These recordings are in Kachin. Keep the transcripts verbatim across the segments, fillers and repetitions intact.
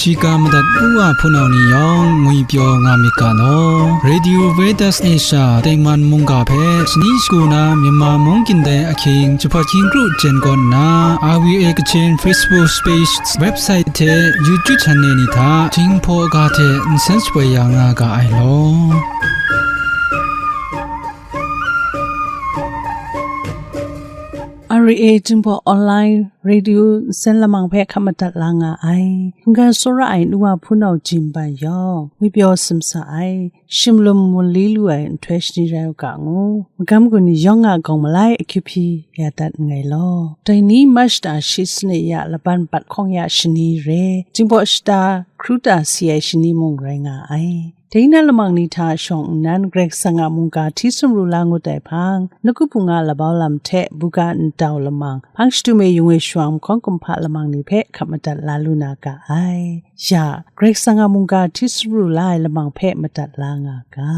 Shiga madat u wa hpunau ni yawng ngwipyaw nga myit ga law. Radio Veritas Asia tengman mungga hpe shani shagu na Myanmar mungkan dai ahkying jahpawt hkying kru jen kawn nna, R V A Kachin Facebook page, website hte YouTube channel ni hta Jinghpaw ga hte nsen shapoi ya nga ga ai law. R A Jinghpaw Online Radio nsen lamang hpe hkap madat la nga ai. Hkungga tsawra ai nu wa hpunau jin ban yawng, ngwipyaw simsa ai, shimlum mali lu ai nhtoi shani rai u ga ngu, magam gun ni yawng a gawng malai akyu hpyi ya dat nngai law. Dai ni March shata shi sanit ya laban bat hkawng ya shani re, Jinghpaw shata hkru ta si ai shani mung rai nga ai. Dai na lamang ni hta shawng nnan Karai Kasang a mungga hti sumru la ngut ai hpang, nawku hpung a labau lam hte buga ndau lamang, hpang shadum e yung e shawng, mahkawn kumhpa lamang ni hpe hkap madat la lu na ga ai. Ya, Karai Kasang a mungga hti sumru la ai lamang hpe madat la nga ga.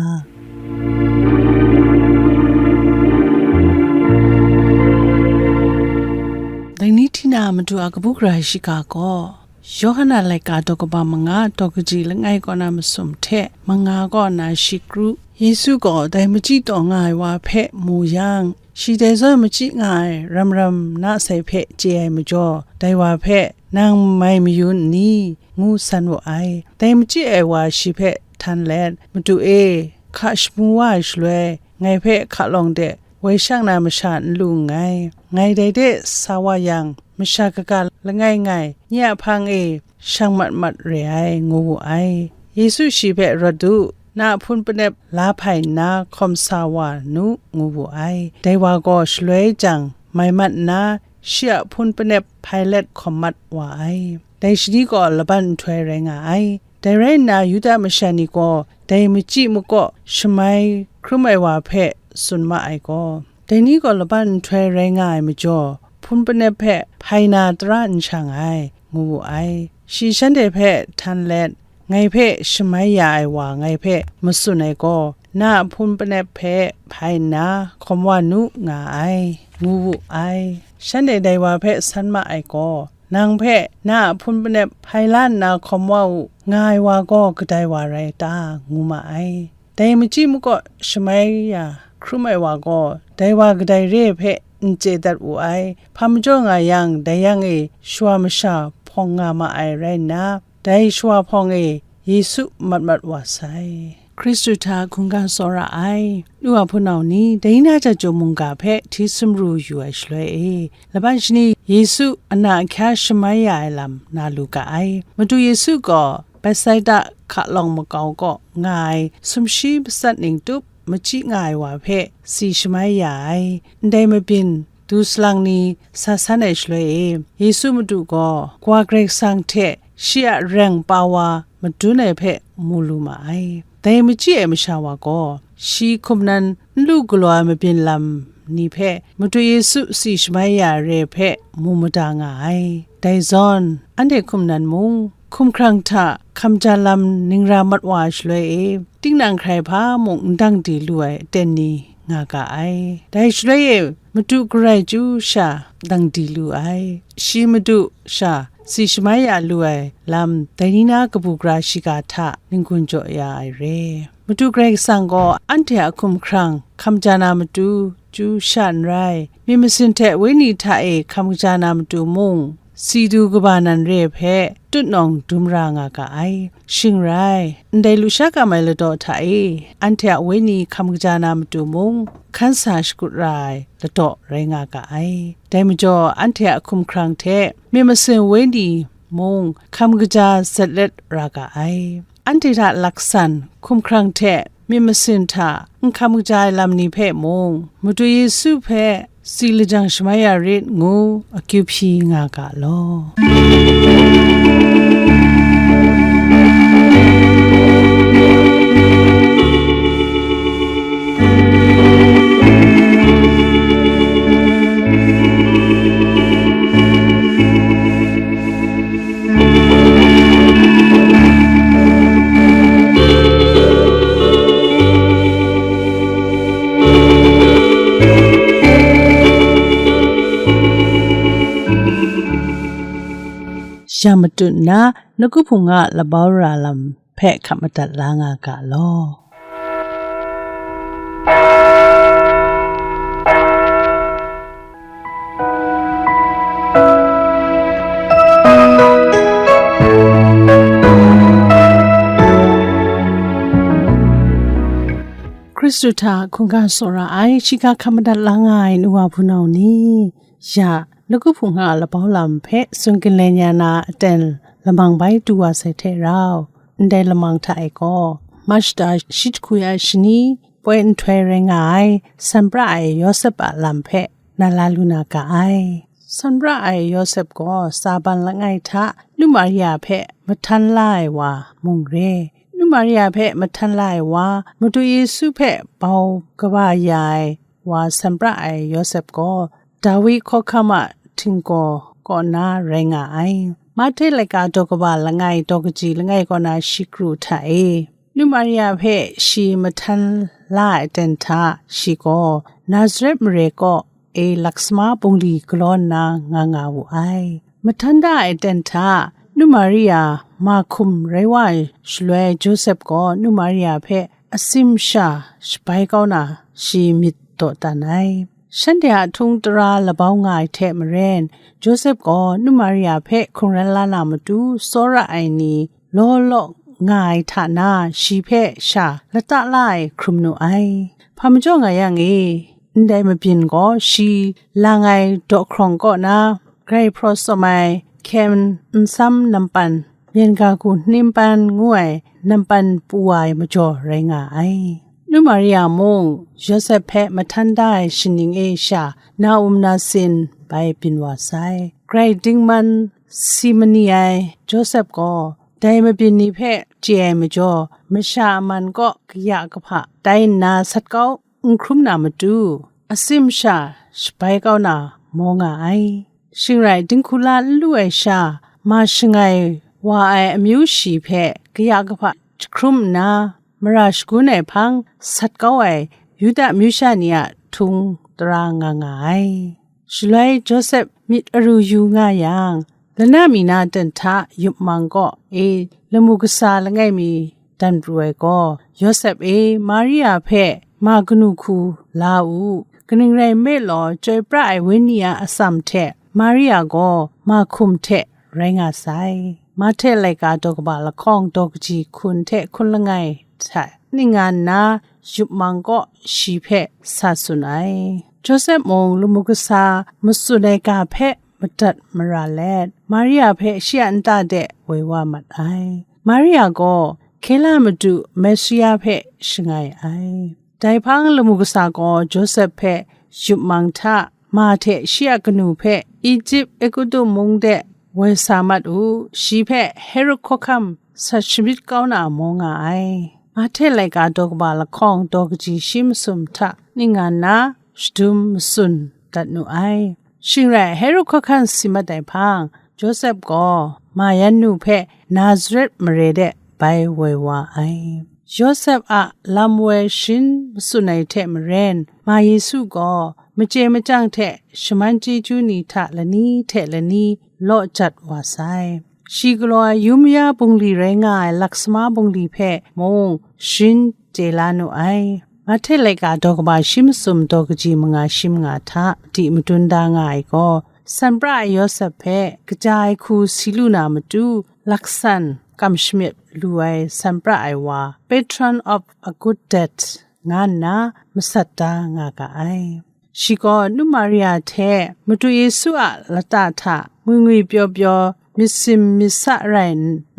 Dai ni hti na Madu a kabu gara shiga gaw, Yawhan a laika daw kaba manga daw kaji langai kaw na masum hte manga kaw na shi kru, Yesu gaw dai machyi taw nga ai wa hpe mu yang, shi dai zawn machyi nga ai ram ram na sai hpe chye ai majaw, dai wa hpe, "Nang mai mayu n ni?" ngu san wu ai. Dai machyi ai wa shi hpe htan let, "Madu e, hka shamu wa ai shaloi, ngai hpe hka lawng de woi shang na masha n lu nngai. Ngai dai de sa wa yang, masha kaga langai ngai, nye a hpang e shang mat mat re ai," ngu wu ai. Yesu shi hpe, "Rawt u, na a hpun panep la hpai nna, hkawm sa wa nu," ngu wu ai. Dai wa gaw shaloi jang, mai mat nna, shi a hpun panep hpai let hkawm mat wa ai. Dai shani gaw laban nhtoi rai nga ai. Dai rai nna, Yuda masha ni gaw dai machyi makaw shamai hkrum ai wa hpe tsun ma ai gaw, "Dai ni gaw laban nhtoi rai nga ai majaw, hpun panep hpe hpai na tara n shang ai," ngu wu ai. Shi shanhte hpe htan let, "Ngai hpe shamai ya ai wa ngai hpe matsun ai gaw, na a hpun panep hpe hpai nna hkawm wa nu nga ai," ngu wu ai. Shanhte dai wa hpe san ma ai gaw, "Nang hpe na a hpun panep hpai la nna hkawm wa u, nga ai wa gaw kadai wa rai ta?" ngu ma ai. Dai machyi makaw shamai ya hkrum ai wa gaw, dai wa kadai re ai hpe n chye dat wu ai. Hpa majaw nga yang, dai yang e shawa masha hpawng nga ma ai rai nna, dai shawa hpawng e Yesu mat mat wa sai. Hkristu hta hkungga tsawra ai nu wa hpunau ni, dai na jahtum mungga hpe hti sumru yu ai shaloi e, laban shani Yesu ana ahkya shamai ya ai lam na lu ga ai. Madu Yesu gaw Betsaida hka lawng makau kaw nga ai sumshi matsat ning tup machyi nga ai wa hpe si shamai ya ai. Ndai mabyin du salang ni sa san ai shaloi e, Yesu Madu gaw Kawa Karai Kasang hte shi a reng pa wa madun ai hpe mu lu ma ai. Dai machyi ai masha wa gaw, shi hkum nan n lu galaw ai mabyin lam ni hpe Madu Yesu si shamai ya re hpe mu mada nga ai. Dai zawn, anhte hkum nan mung, hkumhkrang hta hkamja lam ningra mat wa ai shaloi e, tinang hkrai hpa mung n dang di lu ai aten ni nga ga ai. Dai shaloi e, Madu garai chyu sha dang di lu ai. Shi Madu sha si shamai ya lu ai lam, dai ni na kabu gara shiga hta n-gun jaw ya ai re. Madu Karai Kasang gaw anhte a hkumhkrang hkamja na matu chyu sha n rai, myit masin hte wenyi hta e hkamja na matu mung, si du kaba nan re ai hpe tutnawng dum ra nga ga ai. Shing rai, ndai lusha kam ai ladaw hta e, anhte a wenyi hkam kaja na matu mung, hkan sa shakut ra ai ladaw rai nga ga ai. Dai majaw, anhte a hkumhkrang hte myit masin wenyi mung hkam kaja zat let ra ga ai. Anhte hta laksan hkumhkrang hte myit masin hta n hkam kaja ai lam ni hpe mung, Madu Yesu hpe si lajang shamai ya rit ngu akyu hpyi nga ga law. Jan matut nna, nawku hpung a labau ra lam hpe hkap madat la nga ga law. Hkristu hta hkungga tsawra ai, shiga hkap madat la nga ai nu wa hpunau ni, ya, nawku hpung a labau lam hpe tsun ginlen ya na aten lamang bai du wa sai hte rau, ndai lamang hta e gaw, Mashta shi jahku ya shani, poi nhtoi rai nga ai, sanpra ai Yawsep a lam hpe na la lu na ga ai. Sanpra ai Yawsep gaw Tsaban langai hta Nu Maria hpe mahtan la ai wa mung re. Nu Maria hpe mahtan la ai wa, Madu Yesu hpe bau kaba ya ai wa sanpra ai Yawsep gaw, Dawi hkawhkam a htinggaw kaw na rai nga ai. Mahte laika daw kaba langai daw kaji langai kaw na shi kru hta e, Nu Maria hpe shi mahtan la ai aten hta, shi gaw Nazaret mare kaw e laksama bungli galaw nna nga nga wu ai. Mahtan da ai aten hta, Nu Maria ma hkum rai wa ai shaloi, Josep gaw Nu Maria hpe asim sha shabai kau na shi myit dawdan ai. Shanhte a htung tara labau nga ai hte maren, Josep gaw Nu Maria hpe hkungran la na matu tsawra ai ni law law nga ai hta na, shi hpe sha lata la ai hkrum nu ai. Hpa majaw nga yang e, ndai mabyin gaw shi lang ai daw hkrawng kaw na, grai hpraw tsawm ai hkyen nsam nampan, myen ga hku hnim pan ngu ai nampan pu wa ai majaw rai nga ai. Nu Maria mung Yawsep hpe mahtan da ai shaning e sha na-um nasin bai byin wa sai. Grai dingman si mani ai Josep gaw dai mabyin ni hpe chye ai majaw, masha a man kaw kaya kahpa tai nna sat kau n hkrum na matu, asim sha shabai kau na maw nga ai. Shing rai, dinghku la n lu ai sha, ma shangai wa ai amyu shi hpe kaya kahpa jahkrum nna, mara shagun ai hpang sat kau ai Yuda amyu sha ni a htung tara nga nga ai. Shaloi Josep myit aru yu nga yang, lana mi na ten hta yup mang kaw e lamu kasa langai mi dan pru ai gaw, Yawsep e, Maria hpe ma kanu hku la u, kaning rai nme law, chyoi pra ai Wenyi a atsam hte Maria gaw ma hkum hte rai nga sai. Mahte laika daw kaba lahkawng daw kaji hkun hte hkun langai hta ning nga nna, yup mang kaw shi hpe sa tsun ai. Josep mung lamu kasa matsun ai ga hpe madat mara let, Maria hpe shi a nta de woi wa mat ai. Maria gaw hkela madu Mesia hpe shangai ai. Dai hpang lamu kasa gaw Josep hpe yup mang hta, ma hte shi a kanu hpe Egutu mung de woi sa mat u, shi hpe Herod hkawhkam sat shamyit kau na maw nga ai. Mahte laika daw kaba lahkawng daw kaji shi masum hta ning nga nna shadum matsun dat nu ai. Shing rai, Herod hkawhkam si mat ai hpang, Josep gaw ma yan nu hpe Nazaret mare de bai woi wa ai. Josep a lam woi sharin matsun ai hte maren, ma Yesu gaw machye machyang hte shaman chyeju ni hta lani hte lani law jat wa sai. Shi galaw ai yu maya bungli rai nga ai laksama bungli hpe mung sharin chye la nu ai. Mahte laika daw kaba shi masum daw kaji manga shi manga hta madi madun da nga ai gaw, sanpra ai Yawsep hpe kaja ai hku si lu na matu, laksan kam shamyit lu ai sanpra ai wa, patron of a good death, nga nna masat da nga ga ai. Shi gaw Nu Maria hte Madu Yesu a lata hta ngwi ngwi pyaw pyaw, myit sim myit sa rai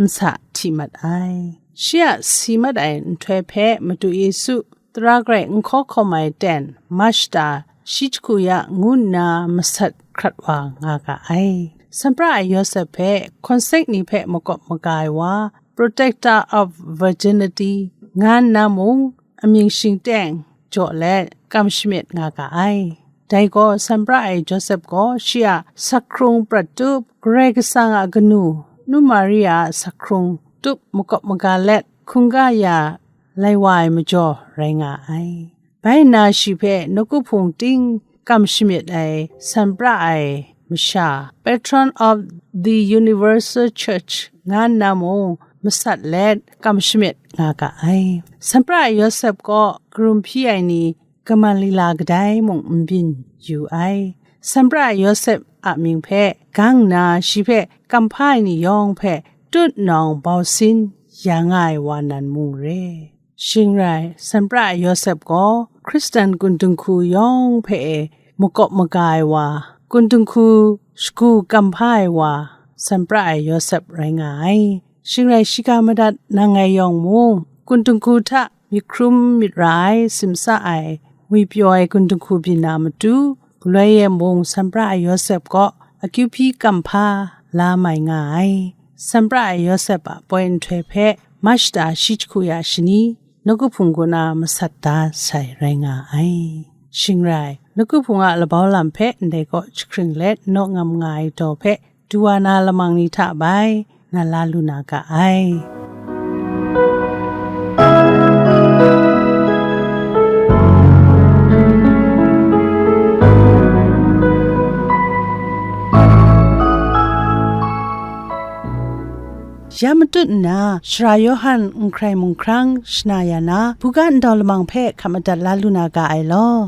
nsa hti mat ai. Shi a si mat ai nhtoi hpe Madu Yesu tara grai n hkaw hkawm ai ten, Mashta shi jahku ya ngu nna masat hkrat wa nga ga ai. Sanpra ai Yawsep hpe hkawn sek ni hpe makawp maga ai wa, protector of virginity, nga nna mung amying shingteng jaw let kam shamyit nga ga ai. Dai gaw, sanpra ai Josep gaw shi a sakhkrung prat tup, Karai Kasang a kanu, Nu Maria a sakhkrung tup makawp maga let, hkungga ya lai wa ai majaw rai nga ai. Bai nna shi hpe nawku hpung ting kam shamyit ai sanpra ai masha, patron of The Universal Church, nga nna mung masat let kam shamit nga ga ai. Sanpra Yawsep gaw karum hpyi ai ni Gamaliela kadai mung n byin yu ai. Sanpra Yawsep a mying hpe gang nna, shi hpe kamhpa ai ni yawng hpe tutnawng bau sin ya nga ai wa nan mung re. Shing rai, Sanpra Yawsep gaw Hkristan kun dinghku yawng hpe e makawp maga ai wa, kun dinghku shagu kamhpa ai wa, Sanpra Yawsep rai nga ai. Shing rai, shiga madat nang ngai yawng mung, kun dinghku hta myit hkrum myit ra ai, simsa ai, ngwipyaw ai kun dinghku byin na matu, galoi e mung Sanpra Yawsep kaw akyu hpyi kamhpa la mai nga ai. Sanpra Yawsep a poi nhtoi hpe mashta shi jahku ya shani, nawku hpung kaw na masat da sai rai nga ai. Shing rai, nawku hpung a labau lam hpe ndai kaw jahkring let naw ngam nga ai daw hpe du wa na lamang ni hta bai na la lu na ga ai. Ya matut nna, Sara Yawhan nhkrai mung hkrang shana ya na, buga ndau lamang hpe hkap madat la lu na ga ai law.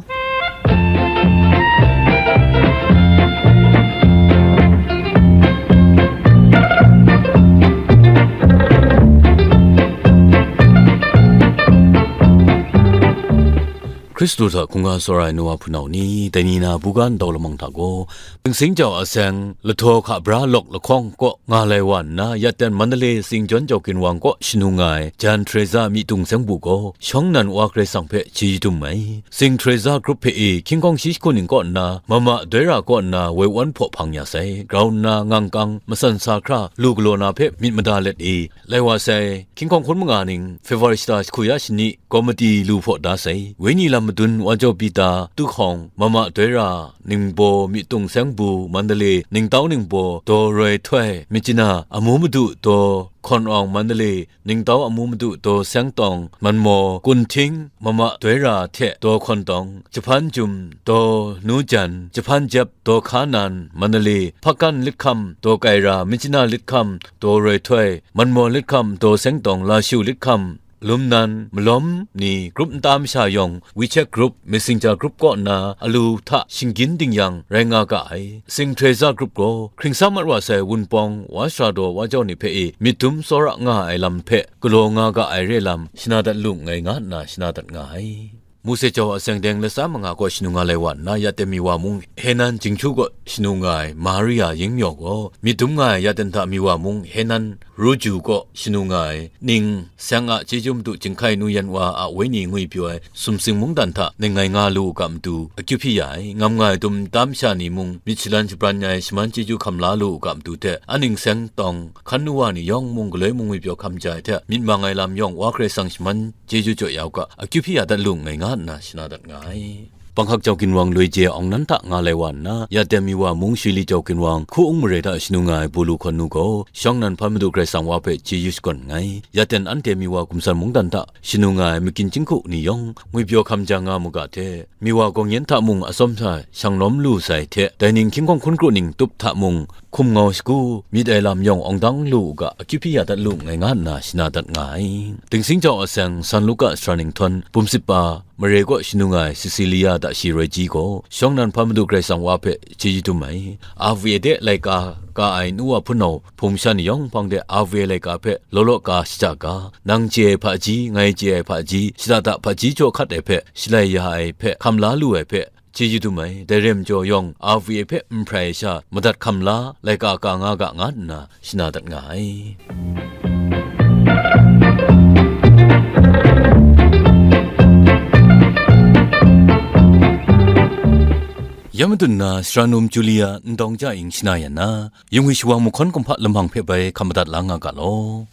Hkristu hta hkungga tsawra ai nu wa hpunau ni, dai ni na buga ndau lamang hta gaw, Ginseng jau a seng, lahtaw hka bra lawk lahkawng kaw nga lai wa nna, Yaten Mandalay Saint John Jau Ginwang kaw shanu nga ai Jan Teresa Myitung Seng Bu gaw, shawng nnan Wa Karai Kasang hpe chyeju dum ai. Saint Teresa Group hpe e, hkying hkawng shi jahku ning kaw nna, Mama Doi Ra kaw nna woi wan hpaw hpang ya sai. Grau nna ngang kang, matsan sa hkra, lu galaw na hpe myit mada let e, lai wa sai. Hkying hkawng hkun manga ning, February shata jahku ya shani, komiti lu hpaw da sai. Wenyi lam madun Wa Jaw Pita, Tu Hkawng, Mama Doi Ra, Ningbaw, Myitung Seng Bu, Mandalay, Ningtau Ningbaw, Daw Roi Htoi, Myitkyina, Amu Madu, Daw Hkawn Awng, Mandalay, Ningtau Amu Madu, Daw Seng Tawng, Manmaw, Kun Hting, Mama Doi Ra hte Daw Hkawn Tawng, Jahpan Jum, Daw Nu Jan, Jahpan Jep, Daw Hka Nan, Mandalay, Hpakan Lithkam, Daw Kai Ra, Myitkyina Lithkam, Daw Roi Htoi, Manmaw Lithkam, Daw Seng Tawng, Lashu Lithkam, Lum Nan, Malawm ni, group nta masha yawng, WeChat group, Messenger group kaw nna alu hta shinggyin ding yang rai nga ga ai. Saint Teresa Group gaw, hkring sa mat wa sai Wunpawng, Wa Sara Daw, Wa Jaw ni hpe e myit dum tsawra nga ai lam hpe galaw nga ga ai re lam, shana dat lu nngai nga nna shana dat nga ai. Mose jau a seng deng latsa manga kaw shanu nga lai wa nna, Yaten mi wa mung Henan Jinghtu kaw shanu nga ai Maria Yingmyaw gaw, myit dum nga ai Yaten hta mi wa mung Henan Ruju kaw shanu nga ai ning seng a chyeju madu Jinghkai Nu Yan Wa a wenyi ngwi pyaw ai sumsing mungdan hta ning ngai nga lu u ga matu akyu hpyi ya ai. Ngam nga ai dum tam sha ni mung myit shalan shabran ai shaman chyeju hkam la lu u ga matu hte, a ning seng tawng hkan nu wa ni yawng mung galoi mung ngwi pyaw hkam ja ai hte, myit mang ai lam yawng Wa Karai Kasang shaman chyeju jaw ya u ga, akyu hpyi ya dat lu nngai nga nna shana dat nga ai. Panghkak jau ginwang Loi Je Awng nan hta nga lai wa nna, Yaten mi wa mung Shili jau ginwang Hku Ung Mare hta shanu nga ai Bulu Hkawn Nu gaw, shawng nnan hpan Madu Karai Kasang wa hpe chyeju shakawn nngai. Yaten anhte mi wa gumsan mungdan hta shanu nga ai magin chyinghku ni yawng, ngwi pyaw hkam ja nga mu ga hte, mi wa gawng yan hta mung atsawm hta shang lawm lu sai hte, dai ning hkying hkawng hkun kru ning tup hta mung, hkum ngau shagu myit ai lam yawng awng dang lu u ga, akyu hpyi ya dat lu nngai nga nna shana dat nga ai. Dingsing jau a seng San Luka sara ning htawn bum sip pa mare kaw shanu nga ai Cecilia Dashi Roi Ji gaw, shawng nnan hpan Madu Karai Kasang wa hpe chyeju dum ai. R V A de laika ka ai nu wa hpunau hpung shan yawng hpang de R V A laika hpe law law ka shaja ga, nang chye ai hpaji, ngai chye ai hpaji, shada da hpaji jaw hkat ai hpe, shalai ya ai hpe, hkam la lu ai hpe, chyeju dum ai. Dai re majaw yawng, R V A hpe n hprai ai sha, madat hkam la, laika ka nga ga, nga nna shana dat nga ai. Ya madun na, Sara Num Julia Ndawng Ja Ing shana yan na, yungwi shawang mahkawn kumhpa lamang hpe bai hkam madat la nga ga law.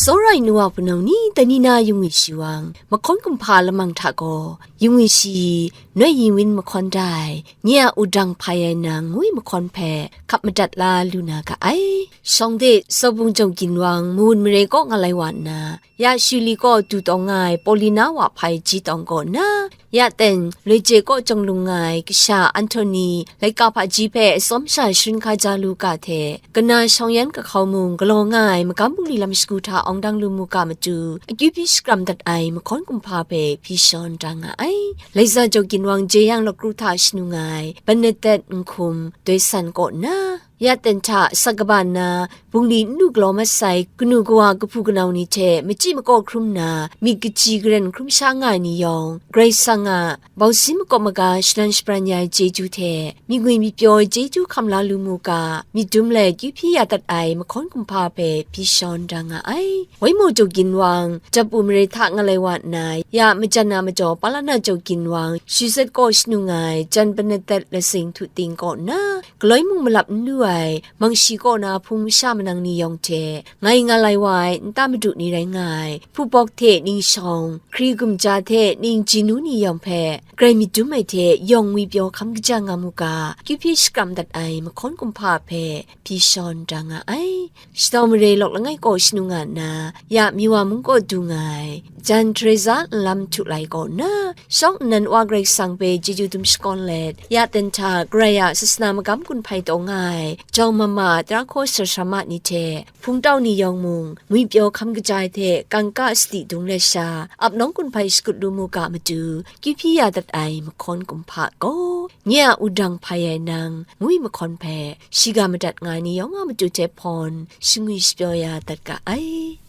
Tsawra ai nu wa hpunau ni, dai ni na yungwi shi wang, mahkawn kumhpa lamang hta gaw, yungwi shi, noi yin win mahkawn da ai, nye a wudang hpai ai nang ngwi mahkawn hpe, hkap madat la lu na ga ai. Shawng de, Sawbung Jawgin wang, mawun mare kaw nga lai wa nna, ya Shuli kaw du tawng nga ai Paulina wa hpai ji tawng kaw nna, ya ten, Loi je kaw jawng lung nga ai kasha Anthony laika hpaji hpe atsawm sha sharin hkai ja lu ga hte, kana shawng yan kahkau mung galaw nga ai magam bungli lam shagu hta awng dang lu mu ga matu, akyu hpyi shakram dat ai mahkawn kumhpa hpe hpyi shawn da nga ai. Laiza Jawgin wang jeyang lakru hta shanu nga ai Bernadette Nhkum doi san kaw nna, ya ten hta asak kaba nna, bungli n lu galaw mat sai kanu kawa kahpu kanau ni hte machyi makaw hkrum nna, myit kaji karen hkrum sha nga ai ni yawng, Karai Kasang a bausin makawp maga shanan shabran ya ai chyeju hte, myit ngwi myit pyaw ai chyeju hkam la lu mu ga, myit dum let akyu hpyi ya dat ai mahkawn kumhpa hpe hpyi shawn da nga ai. Waimaw Jawgin wang, Japu mare hta nga lai wa nna, ya majan na majaw Palana Jawgin wang, Shizet kaw shanu nga ai Jan Bernadette Lasing Htu Ting kaw nna, galoi mung malap n lu ai, Mangshi kaw na hpung masha manang ni yawng hte, ngai nga lai wa ai nta madu ni rai nga ai, hpubawk hte ning shawng, hkri gumja hte ning jinu ni yawng hpe, grai myit dum ai hte yawng ngwi pyaw hkam kaja nga mu ga, akyu hpyi shakram dat ai mahkawn kumhpa hpe hpyi shawn da nga ai. Shadau mare lawk langai kaw shanu nga nna, ya Miwa mung kaw du nga ai, Jan Teresa nlam htu lai kaw nna, shawng nnan Wa Karai Kasang hpe chyeju dum shakawn let, ya ten hta Karai a sasana magam gun hpai taw nga ai, jau mama tara hkaw sara sara ma ni hte, hpungtau ni yawng mung, ngwi pyaw hkam kaja ai hte kangka sadi dung let sha, ap nawng gun hpai shakut lu mu ga matu, akyu hpyi ya dat ai mahkawn kumhpa gaw, nye a wudang hpai ai nang, ngwi mahkawn hpe, shiga madat nga ai ni yawng a matu hte hpawn, shingwi shapyaw ya dat ga ai.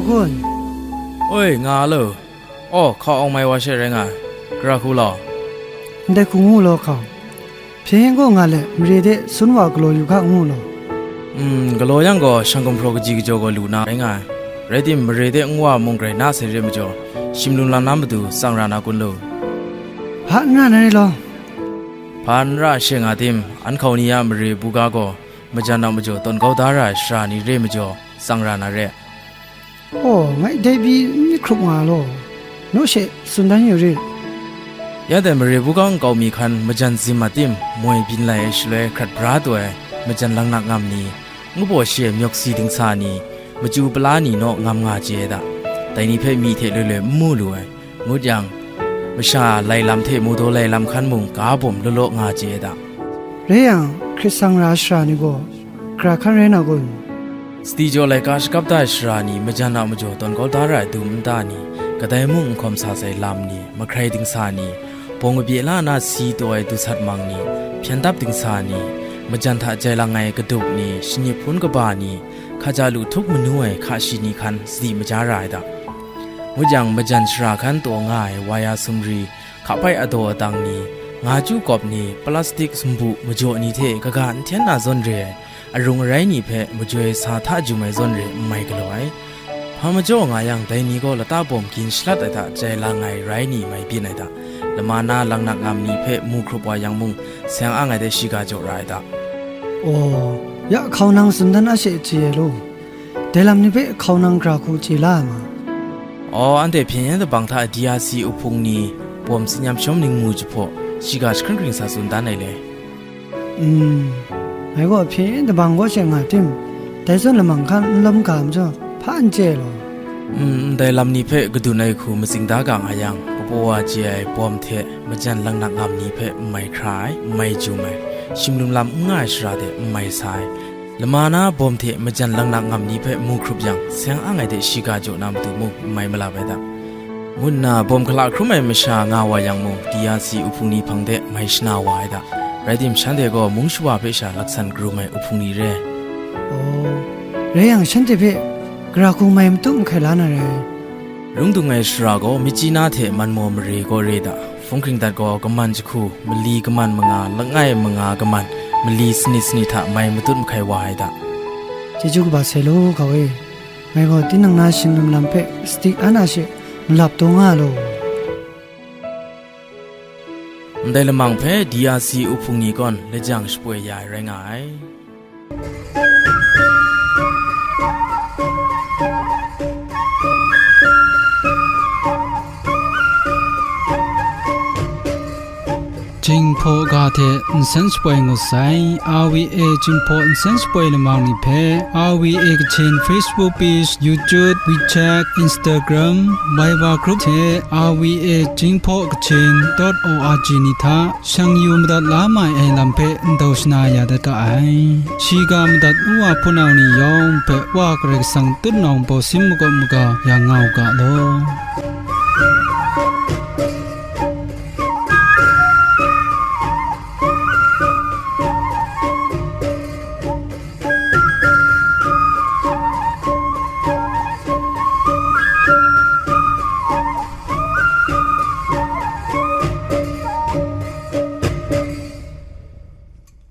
Kun. Oi, nga lo. Aw, hkau awng mai wa she rai nga ai. Gara hku law. Ndai hku ngu law hkau. Hpyen gaw nga let, mare de sun wa galaw yu hka ngu law. Mm, galaw yang gaw, shang gumhpraw kaji kajaw gaw lu na rai nga ai. Rai tim, mare de nwa mung grai na sai re majaw, shim lum lam na matu tsang ra na kun lu. Hpa n ra na re law. Hpa n ra she nga tim, an hkau ni a mare buga gaw, majan a majaw tawn kau da ra ai sara ni re majaw, tsang ra na re. Aw, ngai dai pyi n myit hkrup nga law, naw she tsun dan yu rit. Ya dai mare buga nkau mi hkan majan zim a tim moi byin lai ai shaloi hkrat bra taw ai majan langnak ngam ni, ngu baw shi ai myawk si dingsa ni, machyu pala ni naw ngam nga chye ai da. Dai ni hpe myi hte loi loi n mu lu ai, ngut yang, masha lai lam hte mawdaw lai lam hkan mung ga bawm law law nga chye ai da. Rai yang, hkrit sang ra ai sara ni gaw, gara hkan rai na kun? Sadi jaw laika shakap da ai sara ni majan a majaw tawn kau da ra ai dum nta ni, kadai mung n hkawm sa sai lam ni, mahkrai dingsa ni, bawng kabye la na si taw ai dusat mang ni, hpyen dap dingsa ni, majan hta jai lang ai kadup ni, shanip hpun kaba ni, hkaja lu htup manu ai hka shi ni hkan sadi maja ra ai da. Ngut yang, majan sara hkan taw nga ai waya sumri, hka bai adaw adang ni, nga chyu kawp ni, plastik sumbu majaw ni hte kaga n hten na zawn re ai, arung arai ni hpe majoi sa hta jum ai zawn re n mai galaw ai. Hpa majaw nga yang, dai ni gaw lata bawm gin shalat ai hta jai lang ai rai ni mai byin ai da. Lama na langnak ngam ni hpe mu hkrup wa yang mung, seng ang ai de shiga jaw ra ai da. Aw, ya hkau nang tsun dan a she chye ai law. Dai lam ni hpe hkau nang gara hku chye la ai ma? Aw, anhte hpyen yen dabang hta D R C uhpung ni bawm tsin yam shawm ningmu jahpaw, shiga jahkring hkring sa tsun dan ai le. Mm, ngai gaw hpyen yen dabang kaw she nga tim, dai zawn lamang hkan n lawm ga majaw, hpa n chye ai law. Mm, ndai lam ni hpe kadun ai hku matsing da ga nga yang, kapaw wa chye ai bawm hte majan langnak ngam ni hpe n mai hkra ai, n mai jum ai, shim lum lam n nga ai shara de n mai sa ai, lama na bawm hte majan langnak ngam ni hpe mu hkrup yang, seng ang ai de shiga jaw na matu mung n mai malap ai da. Ngu nna bawm hkala hkrum ai masha nga wa yang mung, D R C uhpung ni hpang de mai shana wa ai da. Rai tim, shanhte gaw mung shawa hpe sha laksan karum ai uhpung ni re. Aw, rai yang, shanhte hpe gara hku mai matut mahkai la na rai. Lung dung ai sara gaw, Myitkyina hte Manmaw mare gaw re da. Hpung hkring dat gaw, kaman jahku, mali kaman manga, langai manga kaman, mali sanit sanit hta mai matut mahkai wa ai da. Chyeju kaba sai law, hkau e. Ngai gaw tinang na shing lum lam hpe sadi an a she malap taw nga law. Ndai lamang hpe D R C uhpung ni kawn lajang shapoi ya ai rai nga ai. Jinghpaw ga hte nsen shapoi ngut sai, R V A Jinghpaw nsen shapoi lamang ni hpe, R V A Kachin Facebook page, YouTube, WeChat, Instagram, Viber group hte R V A Jinghpaw Kachin dot O R G ni hta shang yu madat la mai ai lam hpe ndau shana ya dat ga ai. Shiga madat nu wa hpunau ni yawng hpe Wa Karai Kasang tutnawng baw sin makawp maga ya nga u ga law.